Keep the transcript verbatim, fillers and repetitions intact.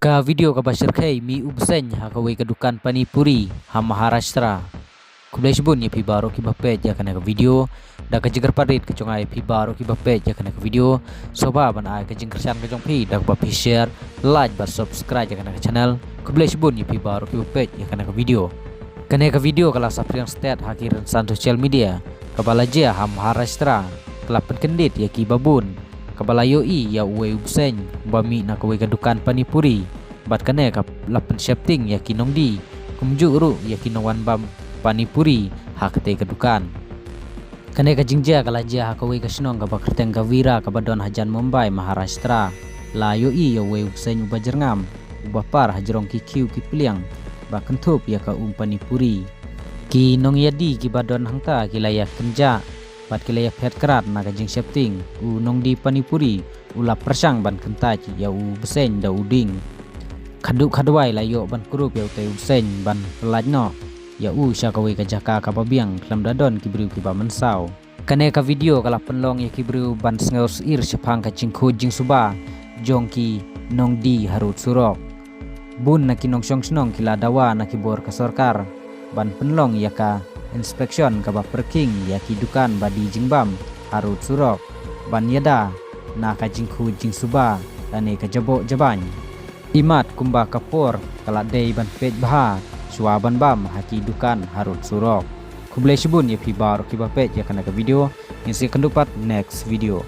Ka video kaba shyrkhei mih u bseiñ ha kawei ka dukan pani puri ha Maharashtra. Khublei shibun ïa phi baroh kiba peit ïa kane ka video. Da ka jingkyrpad rit ka jong nga ïa phi baroh kiba peit ïa kane ka video, sngewbha ban ai ka jingkyrshan ka jong phi da kaba phi share, like bad subscribe ïa kane ka channel. Khublei shibun ïa phi baroh kiba peit ïa kane ka video. Kane ka video ka la saphriang stet ha ki rynsan social media kaba la jia ha Maharashtra, ka la pynkyndit ïa kiba bun, kaba la ïohi ïa uwei u bseiñ uba mih na kawei ka dukan pani puri. Bad kane ka la pynsheptieng ïa ki nongdie, kumjuh ruh ïa ki nongwan bam pani puri ha katei ka dukan. Kane ka jingjia ka la jia ha kawei ka shnong kaba kyrteng Kavira kaba don hajan Mumbai, Maharashtra. La ïohi ïa uwei u bseiñ uba jyrngam, uba par hajrong ki khiew ki pliang, ba kynthup ïa ka um pani puri. Ki nongïadie kiba don hangta ki la ïa kynjah bad ki la ïa phet krat na ka jingsheptieng. U nongdie pani puri u la pyrshang ban kyntait ïa u bseiñ da u dieng. Khadduh khadwai la ïoh ban kurup ïa utei u bseiñ ban pyllait noh ïa u sha kawei ka jaka kaba biang khlem da don ki briew kiba mynsaw. Kane ka video ka la pynlong ïa ki briew ban sngew syier shaphang ka jingkhuid jingsuba jong ki nongdie harud surok. Bun na ki nongshong shnong ki la dawa na ki bor ka sorkar ban pynlong ïa ka inspection kaba pyrkhing ïa ki dukan ba die jingbam harud surok, ban ïada na ka jingkhuid jingsuba lane ka jaboh jabain. Imat kumba ka por ka la dei ban peit bha shuwa ban bam ha ki dukan harud surok. Khublei shibun ïa phi baroh kiba peit ïa kane ka video. Ngin sa ïakynduh pat next video.